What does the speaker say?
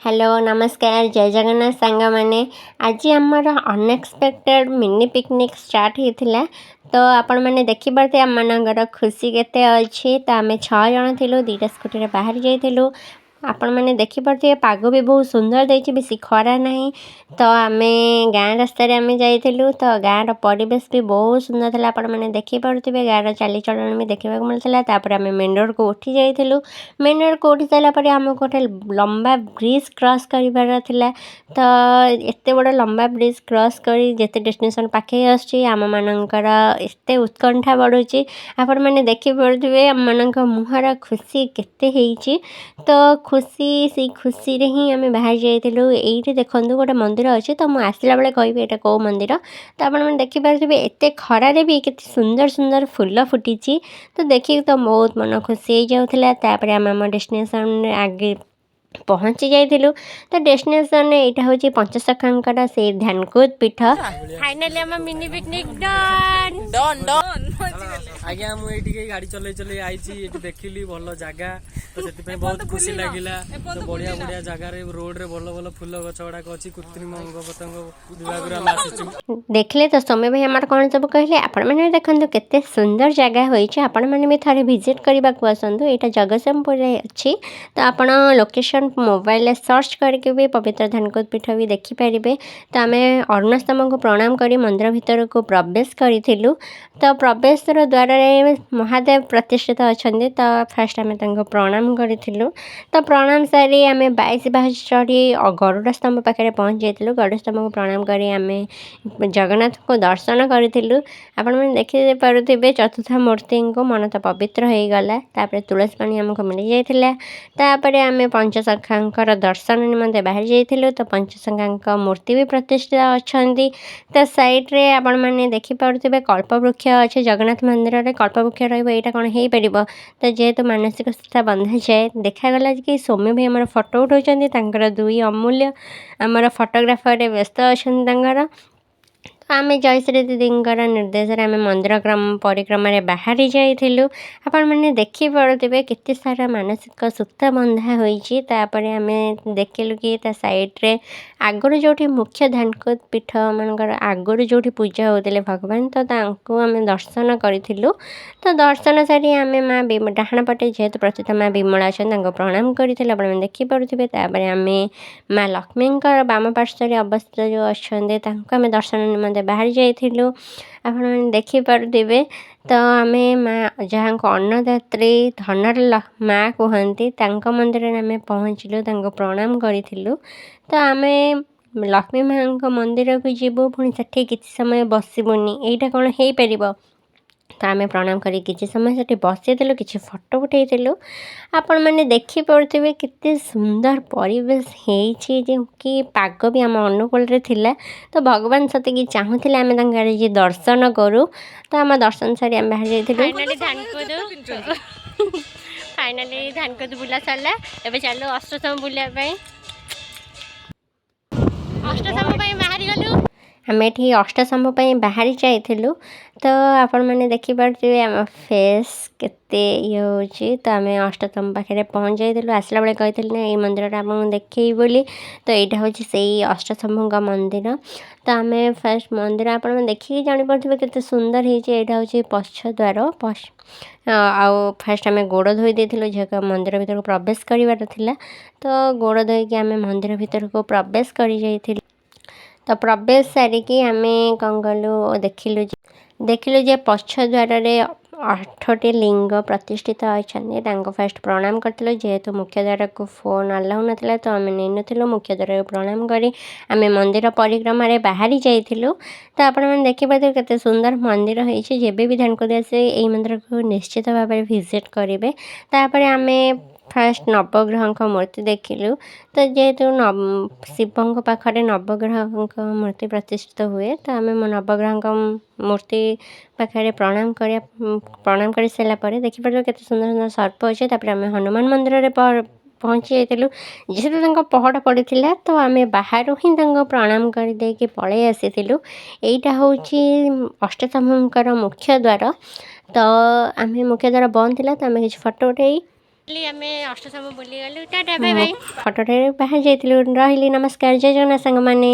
Hello, ନମସ୍କାର, ଜୟ ଜଗନ୍ନାଥ ସାଙ୍ଗମାନେ। ଆଜି ଆମର ଅନଏକ୍ସପେକ୍ଟେଡ଼ ମିନି ପିକନିକ୍ ଷ୍ଟାର୍ଟ ହେଇଥିଲା। ତ ଆପଣମାନେ ଦେଖିପାରୁଥିବେ ଆମମାନଙ୍କର ଖୁସି କେତେ ଅଛି। ତ ଆମେ ଛଅ ଜଣ ଥିଲୁ, ଦୁଇଟା ସ୍କୁଟିରେ ବାହାରି ଯାଇଥିଲୁ। ଆପଣମାନେ ଦେଖିପାରୁଥିବେ, ପାଗ ବି ବହୁତ ସୁନ୍ଦର ଦେଇଛି, ବେଶୀ ଖରା ନାହିଁ। ତ ଆମେ ଗାଁ ରାସ୍ତାରେ ଆମେ ଯାଇଥିଲୁ। ତ ଗାଁର ପରିବେଶ ବି ବହୁତ ସୁନ୍ଦର ଥିଲା। ଆପଣମାନେ ଦେଖିପାରୁଥିବେ, ଗାଁର ଚାଲିଚଳନ ବି ଦେଖିବାକୁ ମିଳୁଥିଲା। ତାପରେ ଆମେ ମେନ୍ ରୋଡ଼କୁ ଉଠି ଯାଇଥିଲୁ। ମେନ୍ ରୋଡ଼କୁ ଉଠି ସାରିଲା ପରେ ଆମକୁ ଗୋଟେ ଲମ୍ବା ବ୍ରିଜ୍ କ୍ରସ୍ କରିବାର ଥିଲା। ତ ଏତେ ବଡ଼ ଲମ୍ବା ବ୍ରିଜ୍ କ୍ରସ୍ କରି ଯେତେ ଡେଷ୍ଟିନେସନ୍ ପାଖେଇ ଆସୁଛି, ଆମମାନଙ୍କର ଏତେ ଉତ୍କଣ୍ଠା ବଢ଼ୁଛି। ଆପଣମାନେ ଦେଖିପାରୁଥିବେ, ଆମମାନଙ୍କ ମୁହଁର ଖୁସି କେତେ ହେଇଛି। ତ ଖୁସି, ସେଇ ଖୁସିରେ ହିଁ ଆମେ ବାହାରି ଯାଇଥିଲୁ। ଏଇଠି ଦେଖନ୍ତୁ, ଗୋଟେ ମନ୍ଦିର ଅଛି। ତ ମୁଁ ଆସିଲା ବେଳେ କହିବି ଏଇଟା କେଉଁ ମନ୍ଦିର। ତ ଆପଣମାନେ ଦେଖିପାରୁଥିବେ, ଏତେ ଖରାରେ ବି କେତେ ସୁନ୍ଦର ସୁନ୍ଦର ଫୁଲ ଫୁଟିଛି। ତ ଦେଖିକି ତ ବହୁତ ମନ ଖୁସି ହେଇଯାଉଥିଲା। ତାପରେ ଆମେ ଆମ ଡେଷ୍ଟିନେସନ୍ରେ ଆଗେ ପହଞ୍ଚି ଯାଇଥିଲୁ। ତ ଡେଷ୍ଟିନେସନ୍ ଏଇଟା ହେଉଛି ପଞ୍ଚସଖାଙ୍କର ସେଇ ଧ୍ୟାନକୁଦ ପୀଠ। ଫାଇନାଲି ଆମ mini picnic done. Done done. ଆଜ୍ଞା, ମୁଁ ଏଇଠିକି ଗାଡି ଚଲେଇ ଚଲେଇ ଆଇଛି। ଏଠି ଦେଖିଲି ଭଲ ଜାଗା, ତ ସେଥିପାଇଁ ବହୁତ ଖୁସି ଲାଗିଲା। ତ ବଢିଆ ବଢିଆ ଜାଗାରେ, ରୋଡରେ ଭଲ ଭଲ ଫୁଲ ଗଛ ଗୁଡାକ ଅଛି। କୃତ୍ରିମ ଅଙ୍ଗ ପ୍ରତ୍ୟଙ୍ଗ ବିଭାଗରୁ ଆମେ ଆସିଛୁ। ଦେଖିଲେ ତ, ସୌମ୍ୟ ଭାଇ ଆମର କ'ଣ ସବୁ କହିଲେ? ଆପଣମାନେ ବି ଦେଖନ୍ତୁ, କେତେ ସୁନ୍ଦର ଜାଗା ହୋଇଛି। ଆପଣମାନେ ବି ଥରେ ଭିଜିଟ୍ କରିବାକୁ ଆସନ୍ତୁ। ଏଇଟା ଜଗତସିଂହପୁରରେ ଅଛି। ତ ଆପଣ ଲୋକେସନ୍ ମୋବାଇଲରେ ସର୍ଚ୍ଚ କରିକି ବି ପବିତ୍ର ଧ୍ୟାନକୁଦ ପୀଠ ବି ଦେଖିପାରିବେ। ତ ଆମେ ଅରୁଣସ୍ତମ୍ଭଙ୍କୁ ପ୍ରଣାମ କରି ମନ୍ଦିର ଭିତରକୁ ପ୍ରବେଶ କରିଥିଲୁ। ତ ପ୍ରବେଶର ଦ୍ୱାରରେ ମହାଦେବ ପ୍ରତିଷ୍ଠିତ ଅଛନ୍ତି। ତ ଫାଷ୍ଟ ଆମେ ତାଙ୍କୁ ପ୍ରଣାମ କରିଥିଲୁ। ତ ପ୍ରଣାମ ସାରି ଆମେ 22 ପାହାଚ ଚଢ଼ି ଗରୁଡ଼ ସ୍ତମ୍ଭ ପାଖରେ ପହଞ୍ଚି ଯାଇଥିଲୁ। ଗରୁଡ଼ ସ୍ତମ୍ଭକୁ ପ୍ରଣାମ କରି ଆମେ ଜଗନ୍ନାଥଙ୍କୁ ଦର୍ଶନ କରିଥିଲୁ। ଆପଣମାନେ ଦେଖିପାରୁଥିବେ ଚତୁର୍ଦ୍ଧା ମୂର୍ତ୍ତିଙ୍କୁ, ମନ ତ ପବିତ୍ର ହେଇଗଲା। ତାପରେ ତୁଳସୀ ପାଣି ଆମକୁ ମିଳିଯାଇଥିଲା। ତାପରେ ଆମେ ପଞ୍ଚସଖାଙ୍କର ଦର୍ଶନ ନିମନ୍ତେ ବାହାରି ଯାଇଥିଲୁ। ତ ପଞ୍ଚସଖାଙ୍କ ମୂର୍ତ୍ତି ବି ପ୍ରତିଷ୍ଠିତ ଅଛନ୍ତି। ତା ସାଇଡ଼୍ରେ ଆପଣମାନେ ଦେଖିପାରୁଥିବେ, କଳ୍ପବୃକ୍ଷ ଅଛି। ଜଗନ୍ନାଥ ମନ୍ଦିରରେ କଳ୍ପବୃକ୍ଷ ରହିବ, ଏଇଟା କ'ଣ ହେଇପାରିବ? ତ ଯେହେତୁ ମାନସିକ ସୂତା ବନ୍ଧାଯାଏ, ଦେଖାଗଲା କି ସୌମ୍ୟ ଭାଇ ଆମର ଫଟୋ ଉଠାଉଛନ୍ତି। ତାଙ୍କର ଦୁଇ ଅମୂଲ୍ୟ ଆମର ଫଟୋଗ୍ରାଫରରେ ବ୍ୟସ୍ତ ଅଛନ୍ତି ତାଙ୍କର। ତ ଆମେ ଜୟଶ୍ରୀ ଦିଦିଙ୍କର ନିର୍ଦ୍ଦେଶରେ ଆମେ ମନ୍ଦିର କ୍ରମ ପରିକ୍ରମାରେ ବାହାରି ଯାଇଥିଲୁ। ଆପଣମାନେ ଦେଖିପାରୁଥିବେ, କେତେ ସାରା ମାନସିକ ସୂତା ବନ୍ଧା ହୋଇଛି। ତାପରେ ଆମେ ଦେଖିଲୁ କି ତା ସାଇଡ଼୍ରେ ଆଗରୁ ଯେଉଁଠି ମୁଖ୍ୟ ଧ୍ୟାନକୁଦ ପୀଠ ମାନଙ୍କର ଆଗରୁ ଯେଉଁଠି ପୂଜା ହେଉଥିଲେ ଭଗବାନ, ତ ତାଙ୍କୁ ଆମେ ଦର୍ଶନ କରିଥିଲୁ। ତ ଦର୍ଶନ ସାରି ଆମେ ମା ଡାହାଣ ପଟେ ଯେହେତୁ ପ୍ରତିଷ୍ଠା ମା ବିମଳା ଅଛନ୍ତି, ତାଙ୍କୁ ପ୍ରଣାମ କରିଥିଲୁ। ଆପଣମାନେ ଦେଖିପାରୁଥିବେ। ତାପରେ ଆମେ ମା ଲକ୍ଷ୍ମୀଙ୍କର ବାମ ପାର୍ଶ୍ୱରେ ଅବସ୍ଥିତ ଯେଉଁ ଅଛନ୍ତି, ତାଙ୍କୁ ଆମେ ଦର୍ଶନ ନିମନ୍ତେ ବାହାରି ଯାଇଥିଲୁ। ଆପଣମାନେ ଦେଖିପାରୁଥିବେ। ତ ଆମେ ମା ଯାହାଙ୍କୁ ଅନ୍ନଦାତ୍ରୀ, ଧନର ମା କୁହନ୍ତି, ତାଙ୍କ ମନ୍ଦିରରେ ଆମେ ପହଞ୍ଚିଲୁ, ତାଙ୍କୁ ପ୍ରଣାମ କରିଥିଲୁ। ତ ଆମେ ଲକ୍ଷ୍ମୀ ମାଙ୍କ ମନ୍ଦିରକୁ ଯିବୁ, ପୁଣି ସେଠି କିଛି ସମୟ ବସିବୁନି, ଏଇଟା କ'ଣ ହେଇପାରିବ? ତ ଆମେ ପ୍ରଣାମ କରି କିଛି ସମୟ ସେଠି ବସିଥିଲୁ, କିଛି ଫଟୋ ଉଠେଇଥିଲୁ। ଆପଣମାନେ ଦେଖିପାରୁଥିବେ, କେତେ ସୁନ୍ଦର ପରିବେଶ ହେଇଛି ଯେ କି ପାଗ ବି ଆମ ଅନୁକୂଳରେ ଥିଲା। ତ ଭଗବାନ ସେତିକି ଚାହୁଁଥିଲେ ଆମେ ତାଙ୍କ ଆଡ଼େ ଯାଇ ଦର୍ଶନ କରୁ। ତ ଆମ ଦର୍ଶନ ସାରି ଆମେ ବାହାରି ଯାଇଥିଲୁ। ଫାଇନାଲି ଧ୍ୟାନକୁଦ ବୁଲା ସରିଲା। ଏବେ ଚାଲୁ ଅଷ୍ଟସ୍ତମ୍ଭ ବୁଲିବା ପାଇଁ। ଅଷ୍ଟସ୍ତମ୍ଭ ପାଇଁ ବାହାରି ଗଲୁ। ଆମେ ଏଠି ଅଷ୍ଟସ୍ତମ୍ଭ ପାଇଁ ବାହାରି ଯାଇଥିଲୁ। ତ ଆପଣମାନେ ଦେଖିପାରୁଥିବେ, ଆମ ଫେସ୍ କେତେ ଇଏ ହେଉଛି। ତ ଆମେ ଅଷ୍ଟସ୍ତମ୍ଭ ପାଖରେ ପହଞ୍ଚି ଯାଇଥିଲୁ। ଆସିଲା ବେଳେ କହିଥିଲି ନା, ଏଇ ମନ୍ଦିରଟା ଆପଣଙ୍କୁ ଦେଖେଇବି ବୋଲି। ତ ଏଇଟା ହେଉଛି ସେଇ ଅଷ୍ଟସ୍ତମ୍ଭଙ୍କ ମନ୍ଦିର। ତ ଆମେ ଫାଷ୍ଟ ମନ୍ଦିର ଆପଣମାନେ ଦେଖିକି ଜାଣିପାରୁଥିବେ, କେତେ ସୁନ୍ଦର ହେଇଛି। ଏଇଟା ହେଉଛି ପଛ ଦ୍ୱାର। ଆଉ ଫାଷ୍ଟ ଆମେ ଗୋଡ଼ ଧୋଇ ଦେଇଥିଲୁ, ଯେହେତୁ ମନ୍ଦିର ଭିତରକୁ ପ୍ରବେଶ କରିବାର ଥିଲା। ତ ଗୋଡ଼ ଧୋଇକି ଆମେ ମନ୍ଦିର ଭିତରକୁ ପ୍ରବେଶ କରିଯାଇଥିଲୁ। ତ ପ୍ରବେଶ ସାରିକି ଆମେ କ'ଣ କଲୁ, ଦେଖିଲୁ ଯେ ପଛ ଦ୍ୱାରରେ ଆଠଟି ଲିଙ୍ଗ ପ୍ରତିଷ୍ଠିତ ଅଛନ୍ତି। ତାଙ୍କୁ ଫାଷ୍ଟ ପ୍ରଣାମ କରିଥିଲୁ। ଯେହେତୁ ମୁଖ୍ୟ ଦ୍ୱାରକୁ ଫୋନ୍ ଆଲାଉ ନଥିଲା, ତ ଆମେ ନେଇନଥିଲୁ। ମୁଖ୍ୟ ଦ୍ୱାରକୁ ପ୍ରଣାମ କରି ଆମେ ମନ୍ଦିର ପରିକ୍ରମାରେ ବାହାରି ଯାଇଥିଲୁ। ତ ଆପଣମାନେ ଦେଖିପାରୁଥିବେ, କେତେ ସୁନ୍ଦର ମନ୍ଦିର ହେଇଛି। ଯେବେ ବି ଧ୍ୟାନକୁଦ ଆସିବେ, ଏଇ ମନ୍ଦିରକୁ ନିଶ୍ଚିତ ଭାବରେ ଭିଜିଟ୍ କରିବେ। ତାପରେ ଆମେ ଫାଷ୍ଟ ନବଗ୍ରହଙ୍କ ମୂର୍ତ୍ତି ଦେଖିଲୁ। ତ ଯେହେତୁ ଶିବଙ୍କ ପାଖରେ ନବଗ୍ରହଙ୍କ ମୂର୍ତ୍ତି ପ୍ରତିଷ୍ଠିତ ହୁଏ, ତ ଆମେ ନବଗ୍ରହଙ୍କ ମୂର୍ତ୍ତି ପାଖରେ ପ୍ରଣାମ କରିସାରିଲା ପରେ ଦେଖିପାରିବ, କେତେ ସୁନ୍ଦର ସୁନ୍ଦର ସର୍ପ ଅଛି। ତାପରେ ଆମେ ହନୁମାନ ମନ୍ଦିରରେ ପହଞ୍ଚି ଯାଇଥିଲୁ। ଯେହେତୁ ତାଙ୍କ ପହଡ଼ ପଡ଼ିଥିଲା, ତ ଆମେ ବାହାରୁ ହିଁ ତାଙ୍କୁ ପ୍ରଣାମ କରିଦେଇକି ପଳେଇ ଆସିଥିଲୁ। ଏଇଟା ହେଉଛି ଅଷ୍ଟସ୍ତମ୍ଭଙ୍କର ମୁଖ୍ୟ ଦ୍ୱାର। ତ ଆମେ ମୁଖ୍ୟ ଦ୍ୱାର ବନ୍ଦ ଥିଲା, ତ ଆମେ କିଛି ଫଟୋ ଉଠେଇ ଆମେ ଅଷ୍ଟଶମ୍ଭୁ ବୁଲିଗଲୁ। ଟାଟା, ବାଇ ବାଇ। ଫଟୋଟାରେ ବାହାରି ଯାଇଥିଲୁ। ରହିଲି, ନମସ୍କାର, ଜୟ ଜଗନ୍ନାଥ ସାଙ୍ଗମାନେ।